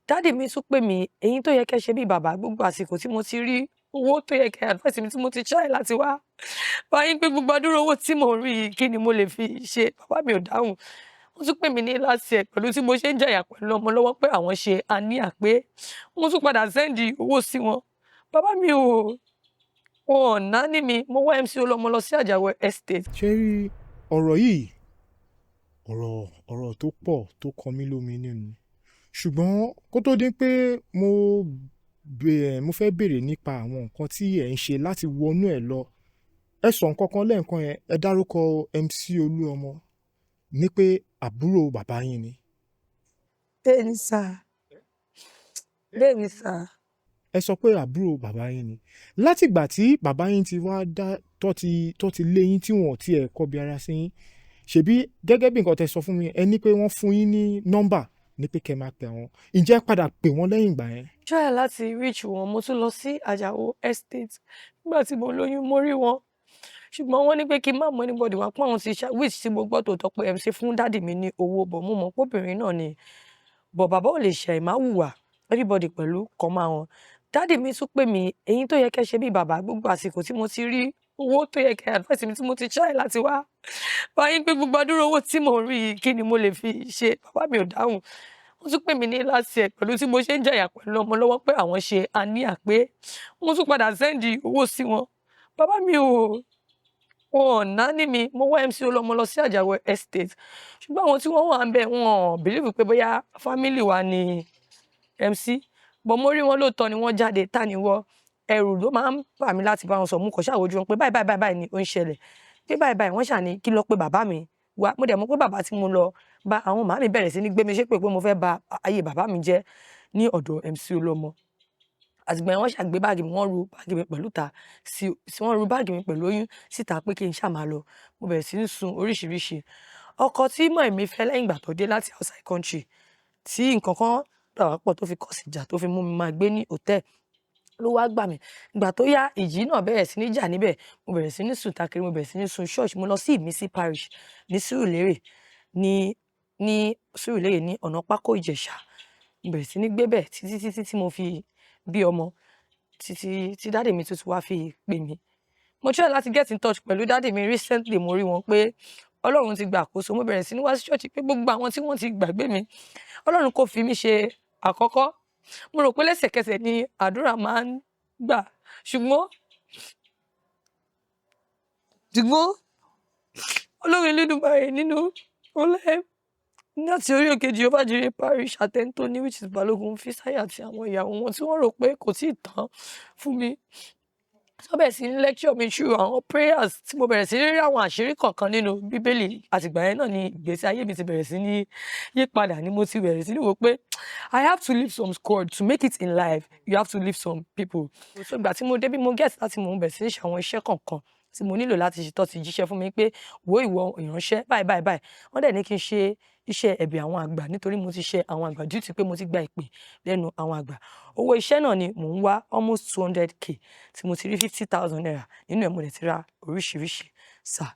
Daddy mi tún pè mí, èyí tó yẹ kẹ́ ṣe bí bàbá, gbogbo àsìkò tí mo ti rí owó tó yẹ kẹ́ advice mi, tí mo ti try láti wá bá yín pé gbogbo àdúrà owó tí mò ń rí yìí, kí ni mo lè fi ṣe? Bàbá mi ò dáhùn. Wọ́n tún pè mí ní last year, pẹ̀lú tí mo ṣe ń jẹ̀yà pẹ̀lú ọmọ lọ́wọ́, pé àwọn ṣe àníyàn pé wọ́n tún padà send owó sí wọn. Bàbá mi ò, wọn ò náání mi. Mo wá MC Olúọmọ lọ sí Àjàwọ̀ Estate. Ṣé rí ọ̀rọ̀ yìí, ọ̀rọ̀ tó pọ̀ tó kọ mí lómi nínú, ṣùgbọ́n kó tó dín pé mo fẹ́ béèrè nípa àwọn nǹkan tí ẹ̀ ń ṣe láti wọnú ẹ̀ lọ. Ẹ sọ nǹkan kan lẹ́ẹ̀kan yẹn, ẹ dárúkọ MC Olúọmọ ní pé àbúrò bàbá yín ni. Bẹ́ẹ̀ ni sir, bẹ́ẹ̀ ni sir. Ẹ sọ pé àbúrò bàbá yín ni. Látìgbà tí bàbá yín ti wá dá tó ti lé yín, tí wọn ò tiẹ̀ kọbi ara sí yín, ṣebí gẹ́gẹ́ bí nǹkan tẹ́ sọ fún mi, ẹ ní pé wọ́n fún yín ní nọ́mbà ní pé kẹ́ máa pè wọ́n. Ǹjẹ́ ẹ padà pè wọ́n lẹ́yìn ìgbà yẹn? Try láti reach wọn. Mo tún lọ sí Àjàó Estate nígbà tí mo lóyún, mo rí wọn, ṣùgbọ́n wọ́n ní pé kí n má mú anybody wá, pé àwọn ti ṣá, which tí mo gbọ́ tòótọ́ pé MC fún daddy mi ní owó bọ̀. Mo mọ̀ pé obìnrin náà ni, but bàbá ò lè ṣe àìmá hùwà everybody pẹ̀lú kan máa wọn. Daddy mi tún pè mí, èyí tó yẹ kẹ́ ṣe bí bàbá, gbogbo àsìkò tí mo ti rí owó tó yẹ kẹ́ advice mi, tí mo ti try láti wá bá yín pé gbogbo àdúrà owó tí mò ń rí yìí, kí ni mo lè fi ṣe? Bàbá mi ò dáhùn. Wọ́n tún pè mí ní last year, pẹ̀lú tí mo ṣe ń jẹ̀yà pẹ̀lú ọmọ lọ́wọ́, pé àwọn ṣe àníyàn pé wọ́n tún padà send owó sí wọn. Bàbá mi ò, wọn ò náání mi. Mo wá MC Olúọmọ lọ sí Àjàwọ̀ Estate, ṣùgbọ́n àwọn tí wọ́n wà ń bẹ̀, wọn ò believe pé bóyá family wa ni MC, but mo rí wọn, lóòótọ́ ni wọ́n jáde. Ta ni wọ́? Ẹ̀rù ló máa ń bà mí láti bá wọn sọ. Mo kàn ṣáà wojú wọn pé báyìí báyìí báyìí ni ó ń ṣẹlẹ̀, pé báyìí báyìí. Wọ́n ṣà ní kí lọ pé bàbá mi wá. Mo dẹ̀ mọ̀ pé bàbá tí mo lọ bá, àwọn màmá mi bẹ̀rẹ̀ sí ní gbé mi ṣépè pé mo fẹ́ ba ayé bàbá mi jẹ́ ní ọ̀dọ̀ MC Olúọmọ. Àtìgbà yẹn, wọ́n ṣà gbé báàgì mi, wọ́n ru báàgì mi pẹ̀lú ta sí, wọ́n ru báàgì mi pẹ̀lú oyún síta pé kí n ṣáà máa lọ. Mo bẹ̀rẹ̀ sí ní sun oríṣiríṣi. Ọkọ tí mummy mi fẹ́ lẹ́yìn ìgbà tó dé láti outside country, tí nǹkan kan dà wá pọ̀ tó fi cause ìjà, tó fi mú mi máa gbé ní hotel, ló wá gbà mí. Ìgbà tó yá, ìjì náà bẹ̀rẹ̀ sí ní jà níbẹ̀. Mo bẹ̀rẹ̀ sí ní sùn takiri, mo bẹ̀rẹ̀ sí ní sun church. Mo lọ sí Ìmísí Parish ní Sùúrùlérè, ní Sùúrùlérè, ní ọ̀nà Pákó Ìjẹ̀ṣà. Mo bẹ̀rẹ̀ sí ní gbé bẹ̀ títí títí tí mo fi bí ọmọ, títí tí daddy mi tuntun wá fi pè mí. Mo try láti get in touch pẹ̀lú daddy mi recently. Mo rí wọn pé Ọlọ́run ti gba àkóso. Mo bẹ̀rẹ̀ sí ní wá sí church pé gbogbo àwọn tí wọ́n ti gbàgbé mi, Ọlọ́run kò fi mí ṣe àkọ́kọ́. Mo rò pé lẹ́sẹ̀kẹsẹ̀ ni àdúrà máa ń gbà, ṣùgbọ́n Ọlọ́run Elédùmarè nínú ọlá ẹ̀, láti orí òkè Jehovah Jireh Parish, Àtẹ̀ntóní, which is Balogun Fisáyọ̀ àti àwọn ìyàwó wọn tí wọ́n rò pé kò tíì tán fún mi, tí wọ́n bẹ̀rẹ̀ sí ní lecture mi through àwọn prayers, tí mo bẹ̀rẹ̀ sí ní rí àwọn àṣírí kọ̀ọ̀kan nínú Bíbélì. Àtìgbà yẹn náà ni ìgbésí ayé mi ti bẹ̀rẹ̀ sí ní yí padà, ni mo ti bẹ̀rẹ̀ sí ní wò pé I have to leave some squad. To make it in life, you have to leave some people. So ìgbà tí mo dé bí, mo get láti mo bẹ̀rẹ̀ sí ní ṣe àwọn iṣẹ́ kọ̀ọ̀kan tí mo nílò láti ṣe, tó ti jíṣẹ́ fún mi pé wo ìwọ ìránṣẹ́ báyìí báyìí báyìí. Wọ́n dẹ̀ ní kí n ṣe iṣẹ́ ẹ̀bẹ̀ àwọn àgbà, nítorí mo ti ṣe àwọn àgbà due to pé mo ti gba ìpè lẹ́nu àwọn àgbà. Owó iṣẹ́ náà ni mò ń wá, almost 200K, tí mo ti rí ₦50,000 nínú ẹ̀. Mo dẹ̀ ti ra oríṣiríṣi, sir.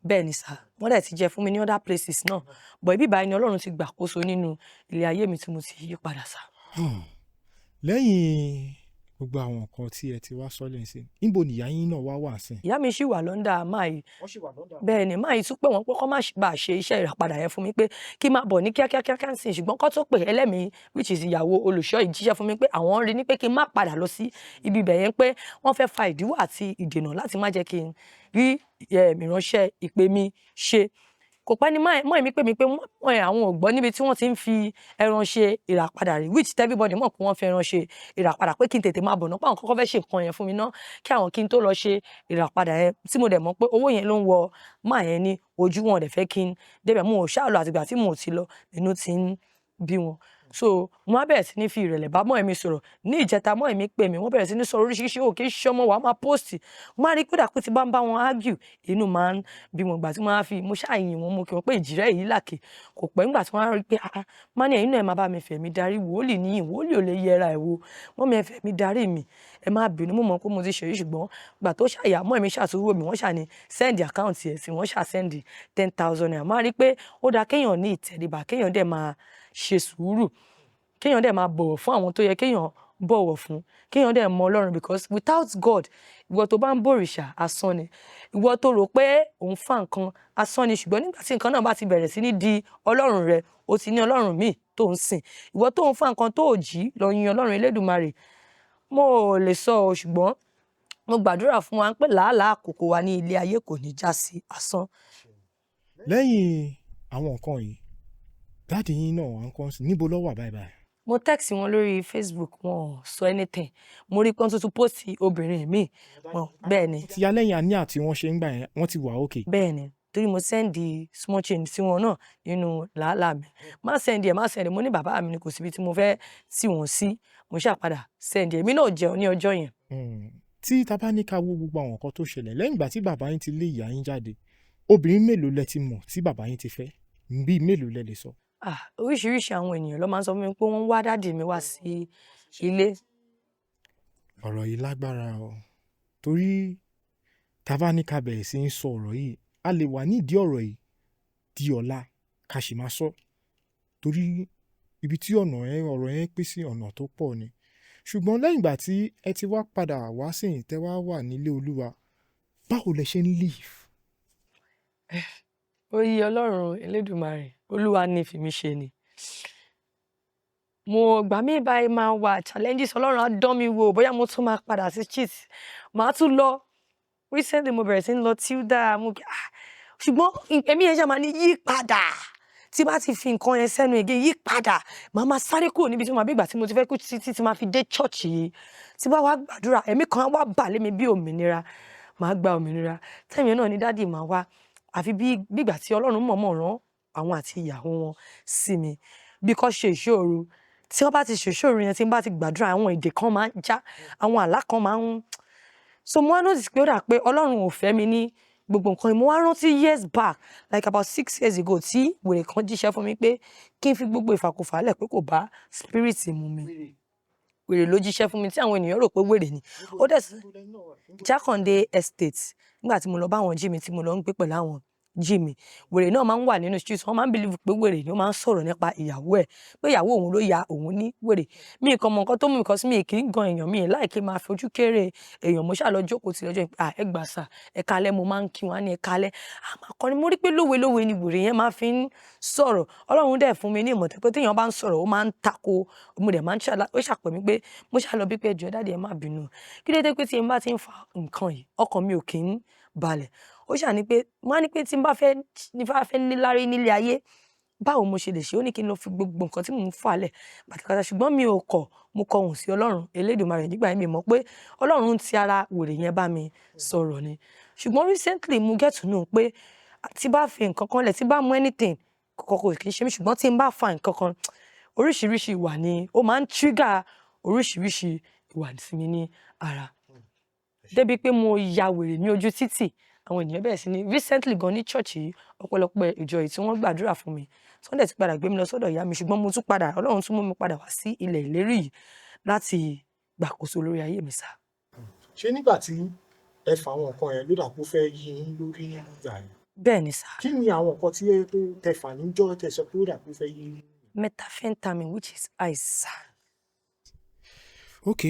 Bẹ́ẹ̀ ni sir, wọ́n dẹ̀ ti jẹ́ fún mi ní other places náà, but ibi báyìí ni Ọlọ́run ti gbàkóso nínú ilé ayé mi tí mo ti yí padà, sir. Lẹ́yìn gbogbo àwọn nǹkan tí ẹ ti wá sọ lẹ́yìn sí, níbo ni ìyá yín náà wá wà sí? Ìyá mi ṣì wà l'under man yìí. Wọ́n ṣì wà l'under. Bẹ́ẹ̀ ni, man yìí tún pè wọ́n pé kó má bàa ṣe iṣẹ́ ìràpadà yẹn fún mi, pé kí n máa bọ̀ ní kíákíá kíákíá sí. Ṣùgbọ́n kó tó pè, ẹlẹ́mìí, which is ìyàwó olùṣọ́ yìí, jíṣẹ́ fún mi pé àwọn rí ní pé kí n má padà lọ sí ibi ibẹ̀ yẹn, pé wọ́n fẹ́ fa ìdíwọ́ àti ìdènà láti má jẹ́ kí n rí ìránṣẹ́ ìpè mi ṣe. Kò pẹ́ ní mọ́ mi pè mí pé àwọn ò gbọ́ níbi tí wọ́n ti ń fi ẹran ṣe ìràpadà rí, which everybody mọ̀ pé wọ́n fi ẹran ṣe ìràpadà, pé kí n tètè máa bọ̀ náà, pé àwọn kọ́kọ́ fẹ́ ṣe nǹkan yẹn fún mi náà kí àwọn kí n tó lọ ṣe ìràpadà yẹn, tí mo dẹ̀ mọ̀ pé owó yẹn ló ń wọ máa yẹn ní ojú, wọn dẹ̀ fẹ́ kí n débẹ̀. Mo ò ṣáà lọ. Àtìgbà tí mo ò ti lọ, inú ti ń bí wọn. So mo wá bẹ̀rẹ̀ sí ní fi ìrẹ̀lẹ̀ bá mọ́ mi sọ̀rọ̀. Ní ìjẹta, mọ́ mi pè mí, wọ́n bẹ̀rẹ̀ sí ní sọ oríṣiríṣi, ò kí ń ṣọmọ wàá máa post. Mo máa rí pé dàpé tí bá ń bá wọn argue, inú máa ń bí wọn. Gbà tí wọ́n á fi mo ṣáà yìn wọ́n, mo kí wọn pé ìjìrẹ́ yìí làkè. Kò pẹ́ nígbà tí wọ́n á rí pé, ah, má ní ẹ̀yin náà, ẹ máa bá mi fẹ̀mí darí wòlíì níyìn, wòlíì ò lè yẹra ẹ̀ wò. Mummy, ẹ fẹ̀mí darí mi, ẹ má bínú, mo mọ̀ pé mo ti ṣèyí. Ṣùgbọ́n gbà tó ṣàyà, mọ́ mi ṣàtúwò mi, wọ́n ṣà ní send account ẹ̀ sí, wọ́n ṣà send ₦10,000. Máa rí pé ó dáa kéèyàn ní ìtẹríba, kéèyàn dẹ̀ máa ṣe sùúrù. Kéèyàn dẹ̀ máa bọ̀wọ̀ fún àwọn tó yẹ kéèyàn bọ̀wọ̀ fún, kéèyàn dẹ̀ mọ Ọlọ́run, because without God, ìwọ tó bá ń bòrìṣà, asán ni. Ìwọ tó rò pé òun fa nǹkan, asán ni. Ṣùgbọ́n nígbà tí nǹkan náà bá ti bẹ̀rẹ̀ sí ní di ọlọ́run rẹ, o ti ní ọlọ́run míì tó ń sìn. Ìwọ tó ń fa nǹkan, tó ò jí lọ yin Ọlọ́run Elédùmarè, mo ò lè sọ ọ. Ṣùgbọ́n mo gbàdúrà fún wa pé làálàá àkókò wa ní ilé ayé kò ní já sí asán. Lẹ́yìn àwọn nǹkan yìí, daddy yín náà wà ń kọ́ sí, níbo ló wà báyìí báyìí? Mo text wọn lórí Facebook, wọn ò sọ anything. Mo rí pé wọ́n tún post obìnrin míì wọn. Bẹ́ẹ̀ ni. Ti alẹ́yìn àní àti wọ́n ṣe ń gbà yẹn, wọ́n ti wà okay? Bẹ́ẹ̀ ni, torí mo send small change sí wọn náà nínú làálàá mi. Má send ẹ̀, má send ẹ̀. Mo ní bàbá mi ni, kò síbi tí mo fẹ́ tì wọ́n sí. Mo ṣàpadà send ẹ̀. Èmi náà jẹun ní ọjọ́ yẹn. Tí ta bá ní ká wo gbogbo àwọn nǹkan tó ṣẹlẹ̀ lẹ́yìn ìgbà tí bàbá yín ti lé ìyá yín jáde, obìnrin mélòó lẹ ti mọ̀ tí bàbá yín ti fẹ́? Bíi mélòó lẹ lè sọ? Ah, oríṣiríṣi àwọn ènìyàn ló máa ń sọ fún mi pé wọ́n ń wá daddy mi wá sí ilé. Ọ̀rọ̀ yìí lágbára o, torí ta bá ní ká bẹ̀rẹ̀ sí í sọ ọ̀rọ̀ yìí, a lè wà nídìí ọ̀rọ̀ yìí di ọ̀la ká sì máa sọ, torí ibi tí ọ̀nà yẹn, ọ̀rọ̀ yẹn pín sí ọ̀nà tó pọ̀ ni. Ṣùgbọ́n lẹ́yìn ìgbà tí ẹ ti wá padà wá sí tẹ́ wá wà nílé Olúwa, báwo lẹ ṣe ń live? Ó yí Ọlọ́run Elédùmarè, Olúwa ní fi mí ṣe ni. Mo gbà mí báyìí, máa wà challenges, Ọlọ́run á dán mi wò bóyá mo tún máa padà sí cheat, màá tún lọ. Recently mo bẹ̀rẹ̀ sí ń lọ Tilda. Mo kí ah, ṣùgbọ́n ẹ̀mí yẹn ṣáà máa ní yí padà. Tí bá ti fi nǹkan yẹn sẹ́nu again, yí padà, màá máa sáré kúrò níbi tí mo máa bí ìgbà tí mo ti fẹ́ kú títí tí máa fi dé church yìí. Tí bá wá gbàdúrà, ẹ̀mí kan á wá bà lé mi bí òmìnira, màá gba òmìnira. Tẹ́mi náà ní daddy máa wá, àfi bí ìgbà tí Ọlọ́run mọ̀ọ́mọ̀ rán àwọn àti ìyàwó wọn sí mi bí kò ṣe ìṣòro. Tí wọ́n bá ti ṣe ìṣòro yẹn, tí n bá ti gbàdúrà, àwọn èdè kan máa ń já, àwọn àlá kan máa ń. So mo wá notice pé ó dà pé Ọlọ́run ò fẹ́ mi ní gbogbo nǹkan. Mo wá rántí years back, like about 6 years ago, tí wèrè kan jíṣẹ́ fún mi pé kí n fi gbogbo ìfàkùfà lẹ̀, pé kò bá spirit mu mi. Wèrè ló jíṣẹ́ fún mi tí àwọn ènìyàn rò pé wèrè ni. Ó dẹ̀ sí Jakande Estate nígbà tí mo lọ bá àwọn jí mi, tí mo lọ ń gbé pẹ̀lú àwọn jí mi. Wèrè náà máa ń wà nínú street. Wọ́n máa ń believe pé wèrè ni. Ó máa ń sọ̀rọ̀ nípa ìyàwó ẹ̀, pé ìyàwó òun ló ya òun ní wèrè. Mi kàn mọ nǹkan tó mú mi, because mi kì í gan èèyàn, mi láì kí n máa fojú kéré èèyàn. Mo ṣáà lọ jókòó tí lọ́jọ́ yẹn pé, "Ah, ẹ gbà sà, ẹ káalẹ́." Mo máa ń kí wọn, á ní ẹ káalẹ́. A máa kọrin. Mo rí pé lówe lówe ni wèrè yẹn máa fi ń sọ̀rọ̀. Ọlọ́run dẹ̀ fún mi ní ìmọ̀ tó pé tí èèyàn bá ń sọ̀rọ̀, ó máa ń tako. Mo dẹ̀ máa ń ṣàlà, ó ṣàpè mí pé mo ṣáà lọ bí pé, "Ẹ jọ̀ọ́ daddy, ẹ má bínú. Kí ló dé pé tí n bá ti ń fa nǹkan yìí, ọkàn mi ò kí ń balẹ̀?" Ó ṣáà ní pé, mo wá ní pé tí n bá fẹ́, ní bá fẹ́ níláárí nílé ayé, báwo mo ṣe lè ṣe? Ó ní kí n lọ fi gbogbo nǹkan tí mò ń fà lẹ̀ pátápátá. Ṣùgbọ́n mi ò kọ̀, mo kọ ohùn sí Ọlọ́run Elédùmarè. Nígbà yẹn mi mọ̀ pé Ọlọ́run ti ara wèrè yẹn bá mi sọ̀rọ̀ ni. Ṣùgbọ́n recently mo get to know pé tí bá fi nǹkan kan lẹ̀, tí bá mú anything, kọ̀kọ̀ kò kí ń ṣe mí. Ṣùgbọ́n tí n bá fa nǹkan kan, oríṣiríṣi ìwà ni ó máa ń trigger, oríṣiríṣi ìwà sí mi ní ara. Débi pé mo ya wèrè ní ojú títì. Àwọn ènìyàn bẹ̀rẹ̀ sí ní recently gan ní church yìí, ọ̀pọ̀lọpọ̀ ìjọ yìí tí wọ́n gbàdúrà fún mi, tí wọ́n dẹ̀ ti padà gbé mi lọ sọ́dọ̀ ìyá mi. Ṣùgbọ́n mo tún padà, Ọlọ́run tún mú mi padà wá sí ilẹ̀ ìlérí yìí láti gbàkóso lórí ayé mi sá. Ṣé nígbà tí ẹ fa àwọn nǹkan yẹn ló dà pé ó fẹ́ yí yín lórí nígbà yẹn? Bẹ́ẹ̀ ni sà. Kí ni àwọn nǹkan tí ẹ tẹ fà níjọ́ tẹ sọ pé ó dà pé ó fẹ́ yí yín? Methamphetamine, which is ice, sir. Ok,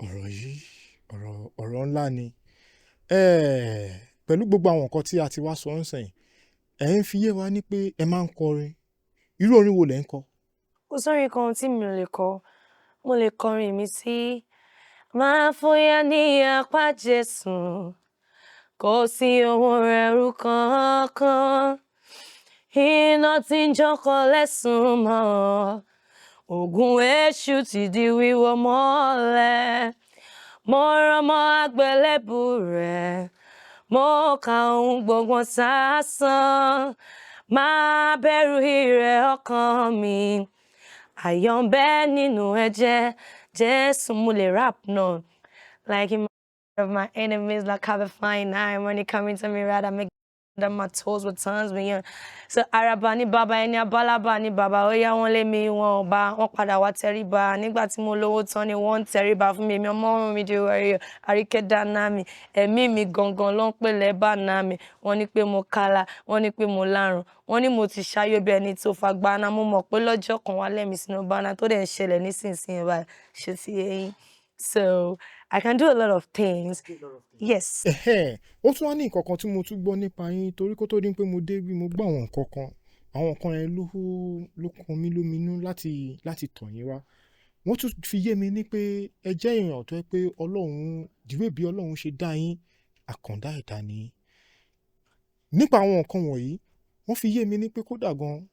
ọ̀rọ̀ yìí, ọ̀rọ̀ ńlá ni. Pẹ̀lú gbogbo àwọn nǹkan tí a ti wá sọ ń sìn, ẹ̀ ń fi yé wa ní pé ẹ máa ń kọrin. Irú orin wo lẹ̀ ń kọ? Kò sórin kan tí mi ò lè kọ. Mo lè kọrin mi sí máa fòyà ní apá Jésù, kò sí ohun ẹ̀rù kankan. Iná tí ń jọkọ̀ lẹ́sùn mọ́, ogun èṣù ti di wíwọ́ mọ́lẹ̀. Mo rọ̀ mọ́ àgbélébù rẹ̀, mo ka ohun gbogbo sásán. Má bẹ̀rù, ìrẹ̀ ọkàn mi, ayọ̀ ń bẹ nínú ẹ̀jẹ̀ Jésù. Mo lè rap náà. Like in of my enemies like have a fine eye when it coming to me, rather make Under my toes what turns me on. So araba ní bàbá, ẹni abálábà ní bàbá. Ó yá, wọ́n lé mi, wọn ò bá wọ́n padà wá tẹríba. Nígbà tí mo lówó tán ni wọ́n ń tẹríba fún mi. Èmi ọmọ mi di wẹ̀rẹ̀ àríkẹ́ dáná mi, ẹ̀mí mi gangan ló ń pè lẹ́bàá náà mi. Wọ́n ní pé mo kálá, wọ́n ní pé mo lárùn, wọ́n ní mo ti ṣayó bí ẹni tó fagbáná. Mo mọ̀ pé lọ́jọ́ kan wá lẹ́mìí sínú báná tó dẹ̀ ń ṣẹlẹ̀ nísinsìnyí báyìí. Ṣe ti yé yín? So I can do a lot of things, yes. Ẹ̀hẹ́n, ó tún wá ní nǹkan kan tí mo tún gbọ́ nípa yín, torí kó tó di pé mo dé bí, mo gbọ́ àwọn nǹkan kan. Àwọn nǹkan yẹn ló kan mí lóminú láti tọ̀ yín wá. Wọ́n tún fi yé mi ní pé ẹ jẹ́ èèyàn tó jẹ́ pé Ọlọ́run dìwé, bí Ọlọ́run ṣe dá yín, àkàndá ẹ̀dá ni yín. Nípa àwọn nǹkan wọ̀nyí, wọ́n fi yé mi ní pé kódà gan,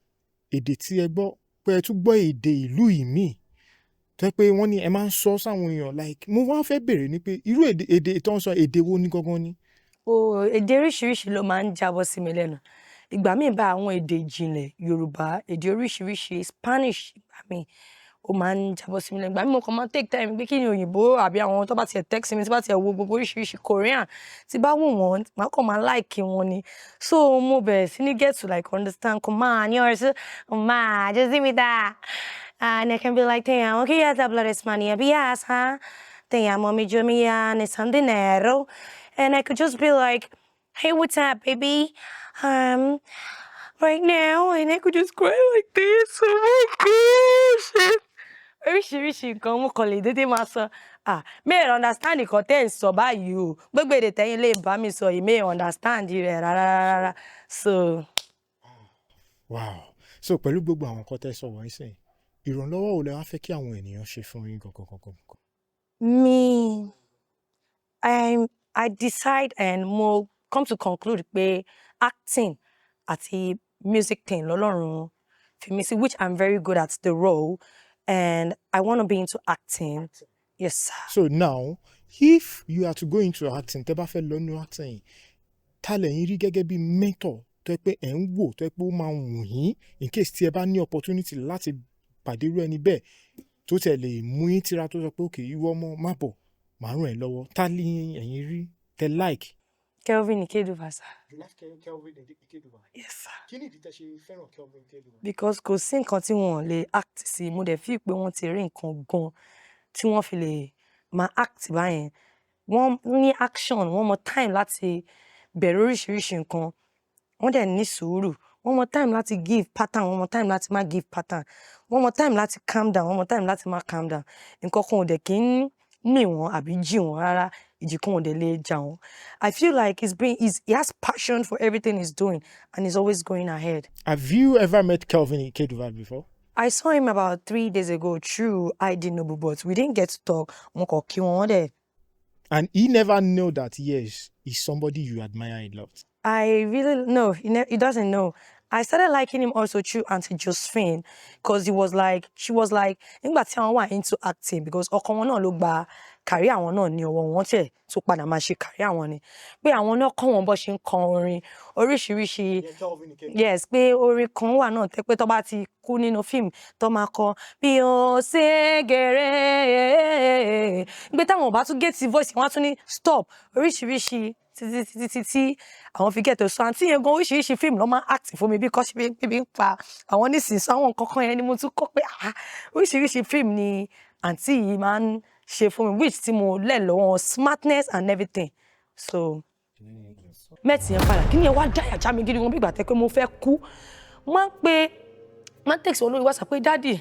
èdè tí ẹ gbọ́, pé ẹ tún gbọ́ èdè ìlú ìmíì tó jẹ́ pé wọ́n ní ẹ máa ń sọ sáwọn èèyàn. Like, mo wá fẹ́ bèrè ní pé irú èdè tó ń sọ, èdè wo ní gangan ni? O èdè oríṣiríṣi ló máa ń jábọ́ sí mi lẹ́nu. Ìgbà míì bá àwọn èdè ìjìnlẹ̀ Yorùbá, èdè oríṣiríṣi, Spanish, ìgbà míì ó máa ń jábọ́ sí mi lẹ́nu. Ìgbà míì mo kàn máa ń take time pé kí ni òyìnbó àbí àwọn tó bá tiẹ̀ text mi, tí bá tiẹ̀ wo gbogbo oríṣiríṣi Korean tí bá wù wọ́n, màá kàn máa like wọn ni. So mo bẹ̀rẹ̀ sí ní get to like understand ma, and I can be like, "Te amo, que ya te hablaré bias, huh? Te amo, mi yo mi ya, dinero." And I could just be like, "Hey, what's up, baby? Right now," and I could just cry like this. Oh my gosh. Oríṣiríṣi nǹkan mo kàn lè dédé máa sọ. Ah, mi ò understand nǹkan tẹ́ ẹ̀ ń sọ báyìí o. Gbogbo èdè tẹ́yin lè bá mi sọ yìí, mi ò understand rẹ̀ rárá rárá. So. Wow. So pẹ̀lú gbogbo àwọn nǹkan tẹ́ sọ wọ̀nyí sẹ́yìn, ìrànlọ́wọ́ wo lẹ wá fẹ́ kí àwọn ènìyàn ṣe fún yín gangan gangan? Me, I decide and mo come to conclude pé acting àti music thing lọ́lọ́run fi mí sí, which I'm very good at the role, and I want to be into acting. Yes, sir. So now, if you are to go into acting, tẹ́ bá fẹ́ lọ nínú acting, ta lẹ̀yin rí gẹ́gẹ́ bí mentor tó yẹ pé ẹ̀ ń wò, tó yẹ pé ó máa wù yín, in case tí ẹ bá ní opportunity láti pàdé irú ẹni bẹ́ẹ̀ tó tẹ̀ lè mú yín tíra, tó sọ pé, "Okay, ìwọ ọmọ, má bọ̀, màá ràn ẹ́ lọ́wọ́"? Ta ni ẹ̀yin rí tẹ́ like? Kelvin Ikeduba, sir. You like Kelvin Ikeduba? Yes, sir. Kí ni ìdí tẹ́ ṣe fẹ́ràn Kelvin Ikeduba? Because kò sí nǹkan tí wọ́n lè act sí. Mo dẹ̀ feel pé wọ́n ti rí nǹkan gan tí wọ́n fi lè máa act báyẹn. Wọ́n ní action, wọ́n mọ time láti bẹ̀rẹ̀ oríṣiríṣi nǹkan. Wọ́n dẹ̀ ní sùúrù. Wọ́n mọ time láti give pattern, wọ́n mọ time láti má give pattern. Wọ́n mọ time láti calm down, wọ́n mọ time láti má calm down. Nǹkan kan ò dẹ̀ kí ń mì wọ́n àbí jì wọ́n rárá. Ìjì kan ò dẹ̀ lè jà wọ́n. I feel like he has passion for everything he's doing and he's always going ahead. Have you ever met Kelvin Ikeduba before? I saw him about 3 days ago through ID Noble, but we didn't get to talk. Mo kàn kí wọn, wọ́n dẹ̀. And he never knew that, yes, he's somebody you admire a lot? I really no, he doesn't know. I started liking him also through Auntie Josephine, because he was like, she was like, nígbà tí àwọn wà into acting, because ọkọ wọn náà ló gba career àwọn náà ní ọwọ́ wọn tẹ̀ tó padà máa ṣe career àwọn ni. Pé àwọn náà kọ́ wọn bó ṣe ń kọ orin oríṣiríṣi. Yes, pé orin kan wà náà tẹ́ pé tó bá ti kú nínú fíìmù tó máa kọ bí ó ṣe gẹ̀rẹ́. Pé táwọn ò bá tún get voice, wọ́n á tún ní stop, oríṣiríṣi títí títí títí àwọn fi get. So àǹtí yẹn gan, oríṣiríṣi fíìmù ló máa ń act fún mi bí kọ́ ṣe bí ń pa àwọn nísinsìnyí. Àwọn nǹkan kan yẹn ni mo tún kọ́ pé, ah, oríṣiríṣi fíìmù ni àǹtí yìí máa ń ṣe fún mi, which tí mo lẹ̀ lọ́wọ́, smartness and everything. So mẹ́tì yẹn padà kí ni ẹ wá dáyà já mi gidi gan, bí ìgbà tẹ́ pé mo fẹ́ kú. Máa ń pe, máa ń text wọn lórí WhatsApp pé, "Daddy,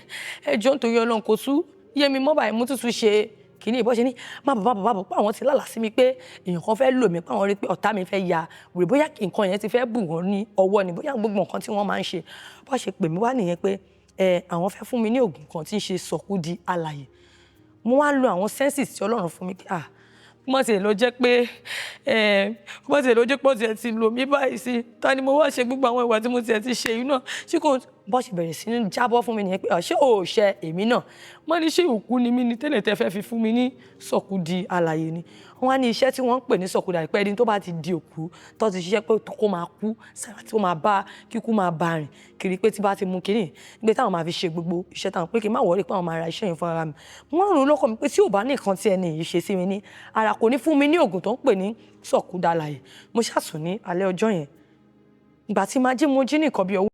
ẹ jọ̀ọ́, nítorí Ọlọ́run, kò tú yé mi mọ́ báyìí." Mo tútù ṣe kìíní ìbọn ṣe ní má bàbá bàbá bọ̀ pé àwọn ti lálàá sí mi pé èèyàn kan fẹ́ lò mí, pé àwọn rí pé ọ̀tá mi fẹ́ ya wèrè, bóyá nǹkan yẹn ti fẹ́ bù wọ́n ní ọwọ́ ni, bóyá gbogbo nǹkan tí wọ́n máa ń ṣe. Bó ṣe pè mí wá nìyẹn pé ẹ àwọn fẹ́ fún mi ní oògùn kan tí ń ṣe sọ̀kú di alàyè. Mo wá lo àwọn senses tí Ọlọ́run fún mi pé, ah, má tiẹ̀ lọ jẹ́ pé ẹ má tiẹ̀ lọ jẹ́ pé ó tiẹ̀ ti lò mí báyìí sí, ta ni mo wá ṣe gbogbo àwọn ìwà tí mo tiẹ̀ ti ṣe yìí náà? Ṣé kò bọ́ ṣe bẹ̀rẹ̀ sí ní jábọ́ fún mi nìyẹn pé ṣé o ò ṣe èmi náà má ní ṣé òkú ni mí ni tẹ́lẹ̀ tẹ́ fẹ́ fi fún mi ní sọ̀kú di alàyè ni? Wọ́n á ní iṣẹ́ tí wọ́n ń pè ní sọ̀kú di alàyè, pé ẹni tó bá ti di òkú tó ti ṣiṣẹ́ pé kó máa kú sára, tí ó máa bá kíkú máa bá rìn kiri, pé tí bá ti mú kínní pé táwọn máa fi ṣe gbogbo iṣẹ́ táwọn, pé kí n má worry, pé àwọn máa ra iṣẹ́ yẹn fún ara mi. Wọ́n rò lọ́kàn mi pé tí ò bá ní nǹkan tí ẹni yìí ṣe sí mi ní ara, kò ní fún mi ní oògùn tó ń pè ní sọ̀kú di alàyè. Mo ṣàsùn ní alẹ́ ọjọ́ yẹn. Ìgbà tí máa jí, mo jí ní nǹkan bí ọwọ́